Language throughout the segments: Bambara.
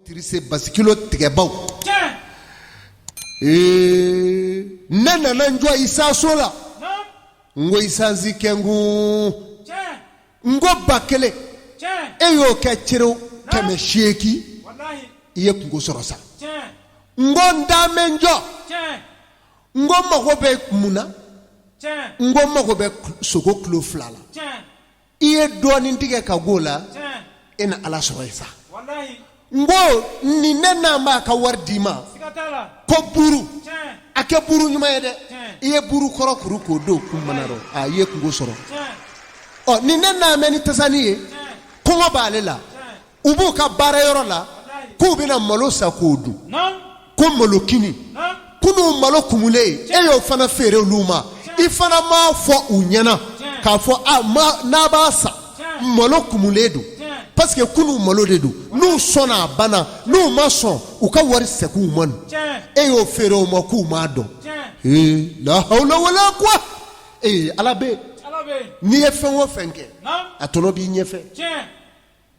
Tirise basikilo tigɛbaw ee ne nana n jɔ isanso la n ko isansi kɛnkun n ko 1000 e y'o kɛ cero 800 i ye kunko sɔrɔ sa n ko n taa bɛ n jɔ n ko n mago bɛ mun na n ko n mago bɛ sogo kilo 2 la i ye dɔɔnin tigɛ ka go la e na ala sɔrɔ yen sa n ko nin ne n'a b'a ka wari d'i ma ko buru a kɛ buru ɲuman ye dɛ i ye buru kɔrɔ kuru k'o don kun mana rɔ a i ye kunko sɔrɔ ɔ nin ne n'a mɛn ni tasani ye kɔngɔ b'ale la u b'u ka baara yɔrɔ la k'u bɛna malo san k'o dun ko malokini kunun malo kumulen e y'o fana feere olu ma i fana m'a fɔ u ɲɛna k'a fɔ a n'a b'a san malo kumulen don parce que kunun malo de don n'u sɔnna a banna n'u ma sɔn u ka wari segin u ma e y'o feere u ma k'u m'a dɔn ee la hawla wala quwwa ee ala bɛ n'i ye fɛn o fɛn kɛ a tɔnɔ b'i ɲɛfɛ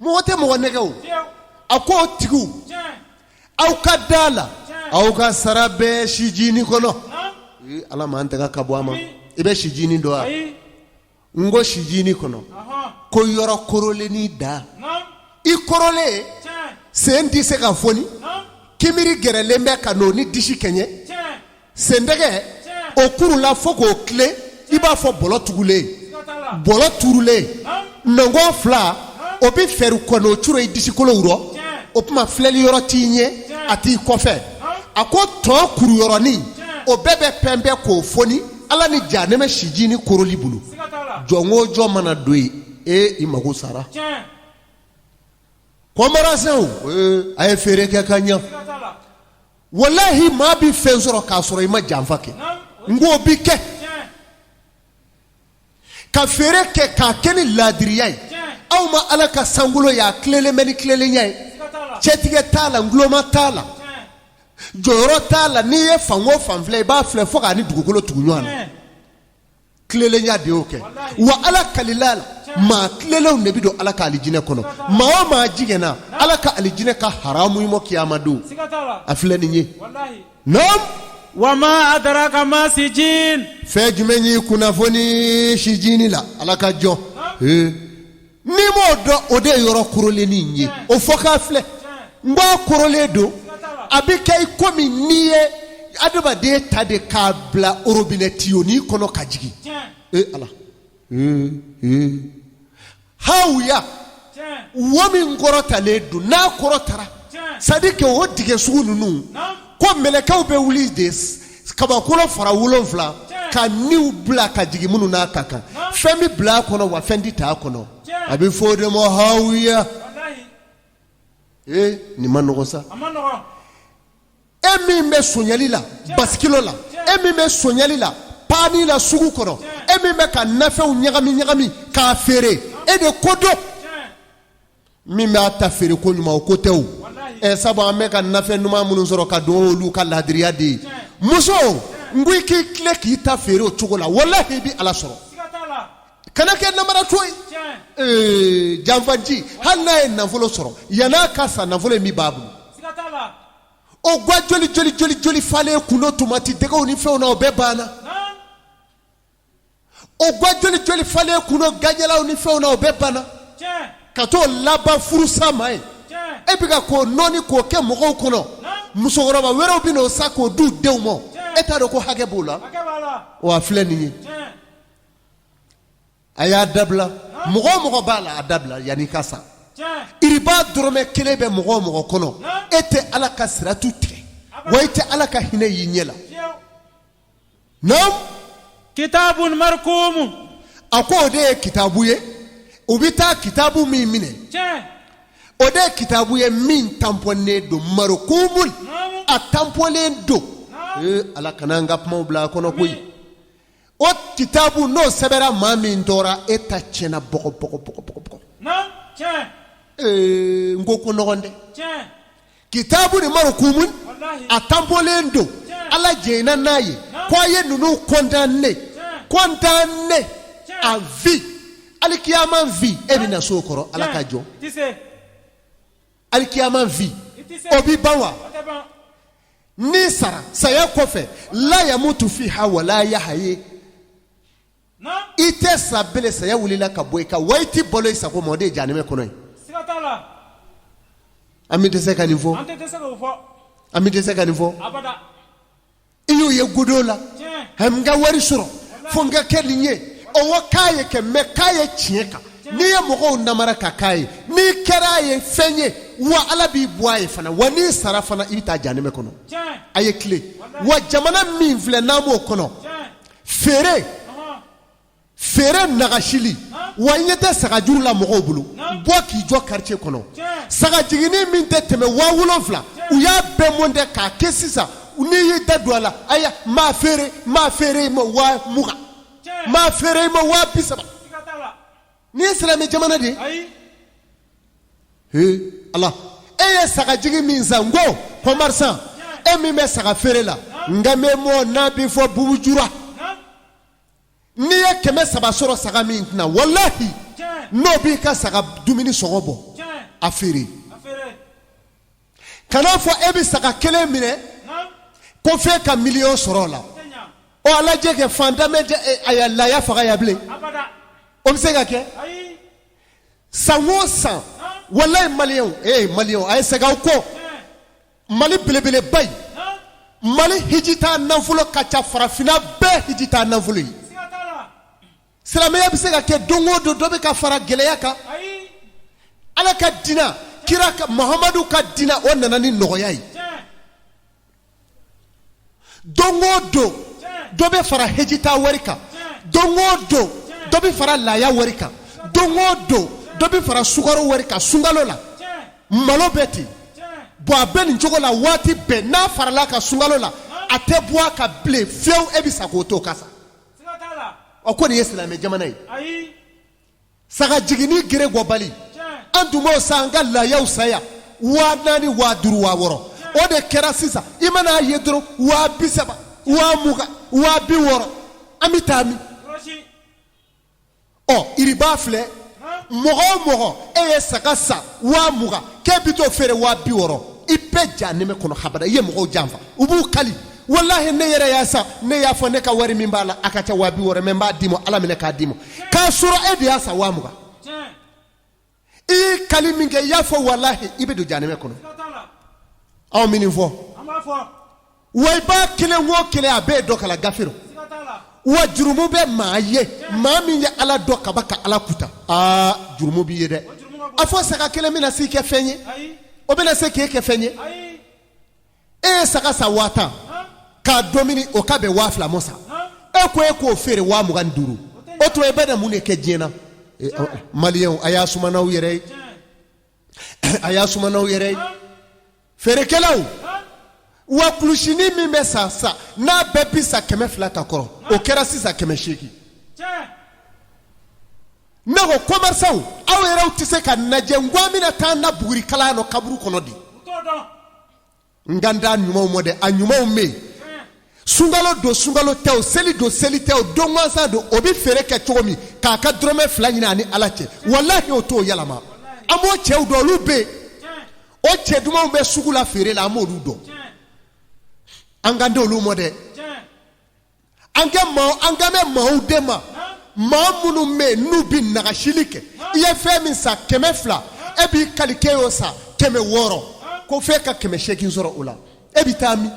mɔgɔ tɛ mɔgɔ nɛgɛn o a ko o tigiw aw ka da la aw ka sara bɛ sijini kɔnɔ ala m'an tanga ka bɔ a ma i bɛ sijini dɔn wa n ko sijini kɔnɔ ko yɔrɔ korolennin da i korolen sen tɛ se ka foni kinbiri gɛrɛlen bɛ ka n'o ni disi kɛɲɛ sentɛgɛ o kurula fo k'o tilen i b'a fɔ bɔlɔ tugulen bɔlɔ turulen nɔnkɔn fila o bɛ fɛri kɔnɔ o curo i disikolow rɔ o tuma filɛli yɔrɔ t'i ɲɛ a t'i kɔfɛ a ko tɔn kuruyɔrɔnin o bɛɛ bɛ pɛnpɛn k'o foni ala ni jahanɛmɛ sijini koroli bolo jɔn o jɔn mana don yen e i mago sara commerçantw a ye feere kɛ ka ɲɛ walahi maa bɛ fɛn sɔrɔ k'a sɔrɔ i ma janfa kɛ n k'o bi kɛ ka feere kɛ k'a kɛ ni laadiriya ye aw ma ala ka sankolo ye a tilelen bɛ ni tilelenya ye cɛtigɛ t'a la nkuloma t'a la jɔyɔrɔ t'a la n'i ye fan o fan filɛ i b'a filɛ fo k'a ni dugukolo tugu ɲɔgɔn na tilelenya de y'o kɛ wa ala kalila la maa tilelenw de bɛ don ala ka alijinɛ kɔnɔ maa o maa jiginna ala ka alijinɛ ka haramu i ma kiyama don a filɛ nin ye naam wa ma adraka ma sijin fɛn jumɛn y'i kunnafoni sijini la ala ka jɔn N'i m'o dɔn o de ye yɔrɔ korolennin ye o fɔ k'a filɛ n k'a korolen don a bɛ kɛ i komi n'i ye adamaden ta de k'a bila orobinɛ tiyonin kɔnɔ ka jigin ee ala hawuya wo min kɔrɔtalen don n'a kɔrɔtara c'est-à-dire que o dingɛ sugu ninnu ko mɛlɛkɛw bɛ wuli de kabakolo fara 7 ka niw bila ka jigin minnu n'a ka kan fɛn bɛ bila a kɔnɔ wa fɛn tɛ t'a kɔnɔ a bɛ fɔ o de ma hawuya ee nin ma nɔgɔn sa e min bɛ sonyali la basikilo la e min bɛ sonyali la paani la sugu kɔnɔ e min bɛ ka nafɛnw ɲagami ɲagami k'a feere e de ko don min b'a ta feere ko ɲuman o ko tɛ o ɛ sabu an bɛ ka nafɛn ɲuman minnu sɔrɔ ka don olu ka laadiriya de ye muso n ko i k'i tilen k'i ta feere o cogo la walahi i bɛ ala sɔrɔ kana kɛ namaratɔ ye ee janfanci hali n'a ye nafolo sɔrɔ yann'a ka sa nafolo in bɛ b'a bolo o gwa joli joli joli joli falen kun don tomati dɛgɛw ni fɛnw na o bɛɛ banna o gwa joli joli falen kun don gajalaw ni fɛnw na o bɛɛ banna ka t'o laban furusa ma ye e bɛ ka k'o nɔɔni k'o kɛ mɔgɔw kɔnɔ musokɔrɔba wɛrɛw bɛ n'o san k'o d'u denw ma e t'a dɔn ko hakɛ b'o la wa a filɛ nin ye a y'a dabila mɔgɔ o mɔgɔ b'a la a dabila yanni ka sa iriba dɔrɔmɛ kelen bɛ mɔgɔ o mɔgɔ kɔnɔ e tɛ ala ka siratu tigɛ wa i tɛ ala ka hinɛ y'i ɲɛ la naam kitabun marqumu a ko o de ye kitabu ye u bɛ taa kitabu min minɛ o de ye kitabu ye min tanpɔnnen don marqumun a tanpɔnnen don ee ala kana an ka kumaw bila a kɔnɔ koyi o kitabu n'o sɛbɛnra maa min tɔɔrɔ e ta tiɲɛna bɔgɔ bɔgɔ bɔgɔ bɔgɔ bɔgɔ ee n ko ko nɔgɔn dɛ Kitabu nin marqumun a tanpɔnnen don ala jɛnna n'a ye ko a ye ninnu condamné condamné à vie alikiyama vie e bɛ na s'o kɔrɔ ala ka jɔn alikiyama vie O bɛ ban wa? N'i sara, saya kɔfɛ, la yamutu fiha wala yahaye, i tɛ sa bele, saya wulila ka bɔ i kan wa i tɛ balo i sago ma. O de ye jahanama kɔnɔ ye. An bɛ dɛsɛ ka nin fɔ, an bɛ dɛsɛ ka nin fɔ. I y'o ye godo la, n ka wari sɔrɔ fo n ka kɛ nin ye. Ɔwɔ, k'a ye kɛ, mais k'a ye tiɲɛ kan. N'i ye mɔgɔw namara ka k'a ye, n'i kɛra a ye fɛn ye wa, Ala b'i bɔ a ye fana wa. N'i sara fana, i bɛ taa jahanama kɔnɔ. A ye tilen wa. Jamana min filɛ n'an b'o kɔnɔ, feere feere nagasili wa, i ɲɛ tɛ sagajuru la mɔgɔw bolo bɔ k'i jɔ quartier kɔnɔ, sagajiginni min tɛ tɛmɛ 7000, u y'a bɛɛ monter k'a kɛ sisan. N'i y'i da don a la, aya, maa feere, maa feere i ma 20 000, maa feere i ma 30 000. Nin ye silamɛ jamana de ye? He Ala, e ye sagajigi min san, n ko commerçant, e min bɛ saga feere la, n kan bɛ mɔ n'a bɛ fɔ bubujura, n'i ye 300 sɔrɔ saga min kunna, walahi, n'o b'i ka saga dumuni sɔngɔ bɔ, a feere. Kana fɔ e bɛ saga kelen minɛ ko f'e ka miliyɔn sɔrɔ o la. Ɔ, a lajɛ kɛ, fantan bɛ a laya faga ya bilen, o bɛ se ka kɛ san o san. Walayi, maliyɛnw, ee maliyɛnw, a ye segin aw kɔ. Mali belebeleba in, Mali hijita nafolo ka ca farafinna bɛɛ hijita nafolo ye. Silamɛya bɛ se ka kɛ don o don dɔ bɛ ka fara gɛlɛya kan? Ala ka diinɛ, kira ka Mahamadu ka diinɛ, o nana ni nɔgɔya ye. Don o don dɔ bɛ fara hijita wari kan, don o don dɔ bɛ fara laya wari kan, don o don dɔ bɛ fara sukaro wari kan sunkalo la, malo bɛ ten. Bon, a bɛ nin cogo la waati bɛɛ. N'a farala ka sunkalo la, a tɛ bɔ a kan bilen fiyewu. E bɛ sa k'o to o ka sa. Ɔ, ko nin ye silamɛ jamana ye? Saga jiginni gere bɔbali, an tun b'o san, an ka layaw saya 4000, 5000, 6000. O de kɛra sisan, i mana a ye dɔrɔn, 30 000, 20 000, 60 000. An bɛ taa min? Ɔ, iriba filɛ. Mɔgɔ o mɔgɔ, e ye saga san 20 000, k'e bɛ t'o feere 60 000, i bɛ jahanama kɔnɔ habada. I ye mɔgɔw janfa, u b'u kali. Walahi, ne yɛrɛ y'a san, ne y'a fɔ ne ka wari min b'a la, a ka ca 60 000, mais n b'a d'i ma, Ala minɛ k'a d'i ma, k'a sɔrɔ e de y'a san 20 000. I y'i kali min kɛ, i y'a fɔ, walahi, i bɛ don jahanama kɔnɔ. Anw bɛ nin fɔ wa. I b'a kelen o kelen, a bɛɛ ye dɔ kalan gafe rɔ wa. Jurumu bɛ maa ye, maa min ye Ala dɔn kaba ka Ala kuta. Aa, jurumu b'i ye dɛ. A fɔ saga kelen bɛna se kɛ fɛn ye? O bɛna se k'e kɛ fɛn ye? E ye saga san 10 000 k'a domini, o ka bɛn 2000 mɔ sa. E ko e k'o feere 25 000, o tuma e bɛna mun de kɛ diɲɛ na? Maliyɛnw, a y'a suma n'aw yɛrɛ ye, a y'a suma n'aw yɛrɛ ye. Feerekɛlaw wa, kulusinin min bɛ san sa, n'a bɛɛ bi san 200 ka kɔrɔ, o kɛra sisan 800. Ne ko commerçant, aw yɛrɛw tɛ se ka lajɛ n ko an bɛna taa na buguri kala nɔ kaburu kɔnɔ de. N kan t'a ɲumanw ma dɛ, a ɲumanw bɛ yen. Sunkalo don, sunkalo tɛ o, seli don, seli tɛ o, don gansan don, o bɛ feere kɛ cogo min k'a ka dɔrɔmɛ 2 ɲini a ni Ala cɛ, walahi, o t'o yɛlɛma. An b'o cɛw dɔn, olu bɛ yen, o cɛ dumanw bɛ sugu la feere la, an b'olu dɔn. An kan tɛ olu ma dɛ. An kɛ maa, an kan bɛ maaw de ma, maa minnu bɛ yen n'u bɛ nagasili kɛ. I ye fɛn min san 200, e b'i kali k'e y'o san 600, ko f'e ka 800 sɔrɔ o la. E bɛ taa min?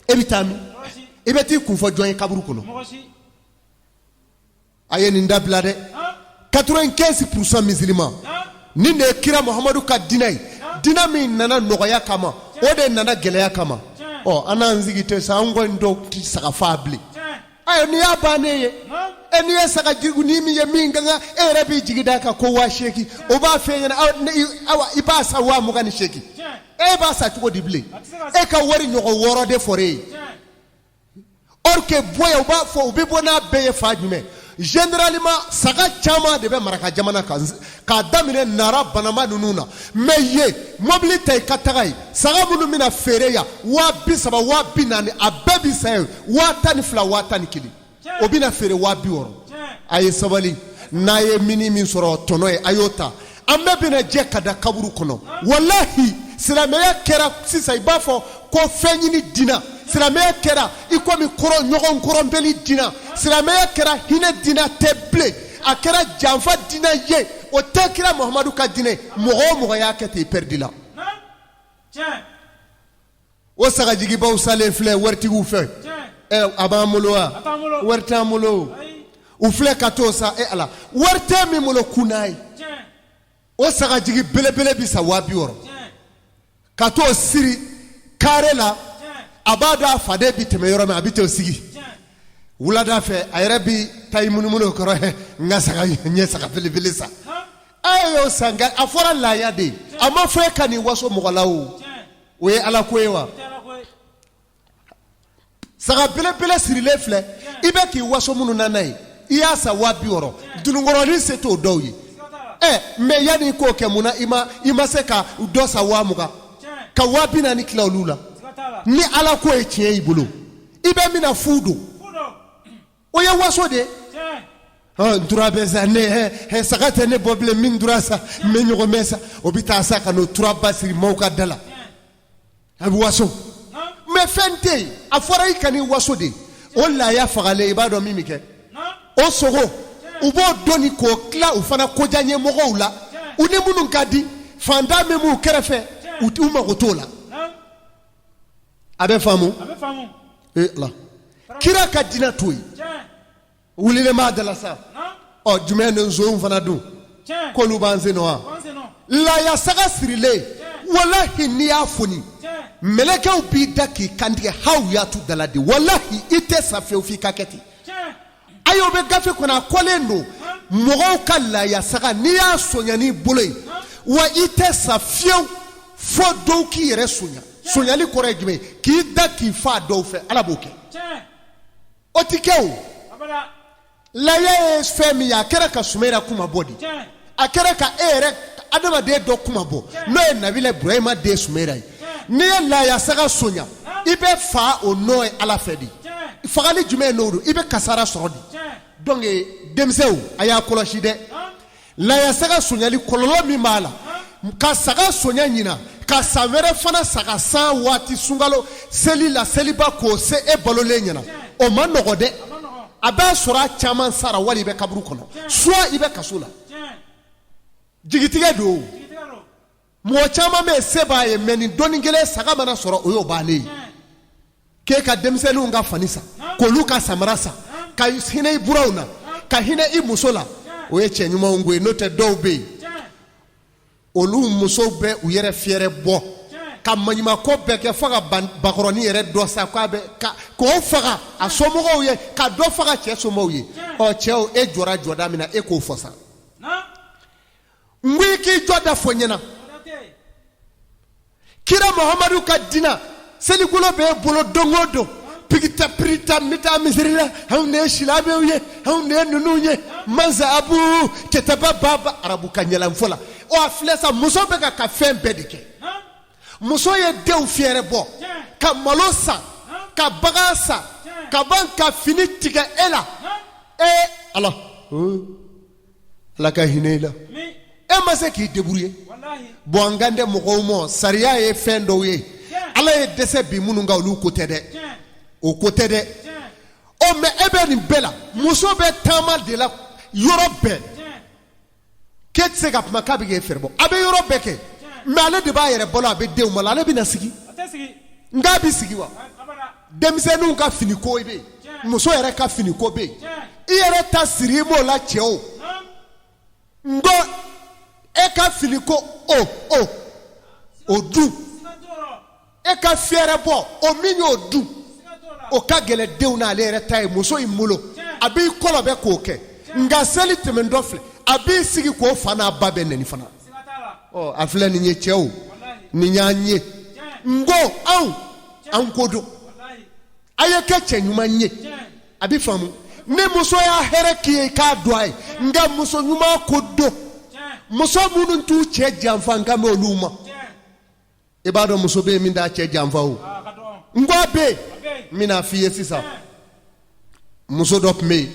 E bɛ taa min? I bɛ t'i kun fɔ jɔn ye kaburu kɔnɔ? A ye nin dabila dɛ. 95% musulman, nin de ye kira Muhamadu ka diinɛ ye, diinɛ min nana nɔgɔya kama, o de nana gɛlɛya kama. Ɔ, an n'an sigi tɛ sa, an kɔni dɔw tɛ saga faa bilen. Ayiwa, n'i y'a bannen ye, e n'i ye saga ni min ye min ka kan, e yɛrɛ b'i jigi d'a kan ko 80 000, o b'a f'e ɲɛna, awa, i b'a san 28 000. E b'a san cogo di bilen? E ka wari ɲɔgɔn wɔɔrɔ de fɔra e ye. Or que bɔ yan, u b'a fɔ u bɛ bɔ n'a bɛɛ ye fan jumɛn? Généralement, saga caman de bɛ maraka jamana kan, k'a daminɛ Nara, Banamba ninnu na. Mais yen, mobili ta i ka taga yen, saga minnu bɛna feere yan 30 000, 40 000, a bɛɛ bɛ san yen 12 000, 11 000, o bɛna feere 60 000. A ye sabali. N'a ye mini min sɔrɔ tɔnɔ ye, a y'o ta. An bɛɛ bɛna jɛ ka da kaburu kɔnɔ. Walahi, Silamɛya kɛra sisan i b'a fɔ ko fɛn ɲini dina. Silamɛya kɛra i komi kɔrɔ ɲɔgɔn kɔrɔnpɛli dina. Silamɛya kɛra hinɛ dina tɛ bilen, a kɛra janfa dina ye. O tɛ kira Muhamadu ka dinɛ. Mɔgɔ o mɔgɔ y'a kɛ ten, i pɛridi la. O sagajigibaw salen filɛ waritigiw fɛ, ɛ a b'an bolo wa? Wari t'an bolo. U filɛ ka t'o san. E Ala, wari tɛ min bolo kun n'a ye. O sagajigi belebele bi san 60 000 ka t'o siri kare la. A b'a dɔn a faden bi tɛmɛ yɔrɔ min, a bɛ t'o sigi wulada fɛ. A yɛrɛ bi taa i munumunu o kɔrɔ. N ka saga, n ye saga belebele san. A y'o san, nka a fɔra laya de ye, a ma fɔ e ka nin waso mɔgɔ la. O, o ye Ala ko ye wa? Saga belebele sirilen filɛ, i bɛ k'i waso minnu na n'a ye, i y'a san 60 000. Dununkɔrɔnin se t'o dɔw ye. Ɛ mɛ yanni i k'o kɛ, mun na i ma se ka dɔ san 20 000, ka 40 000 tila olu la? Ni Ala ko ye tiɲɛ y'i bolo, i bɛ min na fu don, o ye waso de ye. N tura bɛ sa ne, saga tɛ ne bɔ bilen. Min tura sa, n bɛ ɲɔgɔn mɛn sa. O bɛ taa sa ka n'o turaba siri maaw ka da la, a bɛ waso, mɛ fɛn tɛ yen. A fɔra i kan'i waso de. O laya fagalen, i b'a dɔn min bɛ kɛ? O sogo, u b'o doni k'o tila u fana kojaɲɛ mɔgɔw la, u ni minnu ka di. Fantan min b'u kɛrɛfɛ, u mago t'o la. A bɛ faamu? Ee Ala, kira ka diinɛ t'o ye. Wulilen b'a da la sa. Ɔ jumɛn ni nson fana dun, k'olu b'an sen nɔ wa? Laya saga sirilen, walahi, n'i y'a foni, mɛlɛkɛw b'i da k'i kantigɛ. Haw y'a tu dala de. Walahi, i tɛ sa fewu f'i ka kɛ ten. Ayi, o bɛ gafe kɔnɔ, a kɔlen don. Mɔgɔw ka laya saga, n'i y'a sonya n'i bolo ye, wa i tɛ sa fiyewu fo dɔw k'i yɛrɛ sonya. Sonyali kɔrɔ ye jumɛn ye? K'i da k'i fa dɔw fɛ, Ala b'o kɛ. O tɛ kɛ. O laya ye fɛn min ye, a kɛra ka Sumayila kuma bɔ de, a kɛra ka e yɛrɛ adamaden dɔ kuma bɔ, n'o ye Nabila Ibrahima den Sumayila ye. N'i ye laya saga sonya, i bɛ fa o nɔ ye Ala fɛ de. Fagali jumɛn n'o don, i bɛ kasara sɔrɔ de. Donc denmisɛnw, a y'a kɔlɔsi dɛ. Laya saga sonyali, kɔlɔlɔ min b'a la, ka saga sonya ɲina, ka san wɛrɛ fana saga san waati sunkalo seli la, seliba k'o se e balolen ɲɛna, o man nɔgɔ dɛ. A b'a sɔrɔ a caman sara, wali i bɛ kaburu kɔnɔ, soit i bɛ kaso la. Jigitigɛ don. Mɔgɔ caman bɛ se b'a ye, mɛ nin dɔnni kelen saga mana sɔrɔ, o y'o bannen ye. K'e ka denmisɛnninw ka fani san, k'olu ka samara san, ka hinɛ i buranw na, ka hinɛ i muso la, o ye cɛ ɲumanw ko ye. N'o tɛ, dɔw bɛ yen, olu musow bɛ u yɛrɛ fiyɛrɛ bɔ ka maɲumako bɛɛ kɛ, fo ka bakɔrɔnin yɛrɛ dɔ sa k'a bɛ k'o faga a somɔgɔw ye, ka dɔ faga cɛ somɔgɔw ye. Ɔ cɛw, e jɔra jɔda min na, e k'o fɔ sa. N ko i k'i jɔ da fɔ ɲɛna. Kira Muhamadu ka dina seligolo b'e bolo don o don, pigita pirita, n bɛ taa misiri la. Anw de ye silamɛw ye, anw de ye ninnu ye, mansa abu cɛtaba baba arabu ka ɲɛlanfɔ la. Ɔ a filɛ sa, muso bɛ ka fɛn bɛɛ de kɛ. Muso ye denw fiyɛrɛ bɔ, ka malo san, ka bagan san, ka ban ka fini tigɛ e la. Ee Ala, Ala ka hinɛ i la. E ma se k'i débrouiller. Bon, an kan tɛ mɔgɔw ma. Sariya ye fɛn dɔw ye, Ala ye dɛsɛ bi minnu kan, olu ko tɛ dɛ, o ko tɛ dɛ. Ɔ mɛ e bɛ nin bɛɛ la, muso bɛ taama de la yɔrɔ bɛɛ, k'e tɛ se ka kuma k'a bɛ k'e fɛrɛ bɔ. A bɛ yɔrɔ bɛɛ kɛ, mɛ ale de b'a yɛrɛ balo, a bɛ denw balo. Ale bɛna sigi, nka a bɛ sigi wa? Denmisɛnninw ka finiko bɛ yen, muso yɛrɛ ka finiko bɛ yen, i yɛrɛ ta siri i m'o la. Cɛw, n ko e ka finiko, o dun, e ka fiyɛrɛ bɔ, o min y'o dun, o ka gɛlɛn denw na. Ale yɛrɛ ta ye muso in bolo, a b'i kɔlɔbɛ k'o kɛ. Nka seli tɛmɛntɔ filɛ, a b'i sigi k'o fa n'a ba bɛɛ nɛni fana. Ɔ a filɛ nin ye, cɛw, nin y'an ye. N ko anw, an ko don, a ye kɛ cɛ ɲuman ye. A bɛ faamu ni muso y'a hɛrɛ k'i ye, i k'a dɔn a ye. Nka muso ɲuman ko don, muso minnu t'u cɛ janfa, n kan bɛ olu ma. I b'a dɔn muso bɛ yen min t'a cɛ janfa? O, n ko a bɛ yen. N bɛna f'i ye sisan. Muso dɔ tun bɛ yen,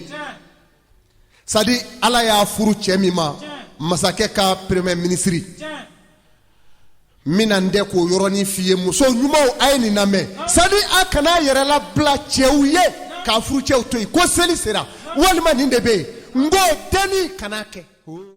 c'est-à-dire Ala y'a furu cɛ min ma, masakɛ ka premier ministre. N bɛna n dɛ k'o yɔrɔnin f'i ye. Muso ɲumanw, a ye nin lamɛn. C'est-à-dire, a kana a yɛrɛ labila cɛw ye k'a furucɛw to yen ko seli sera walima nin de bɛ yen. N ko denni, kana kɛ.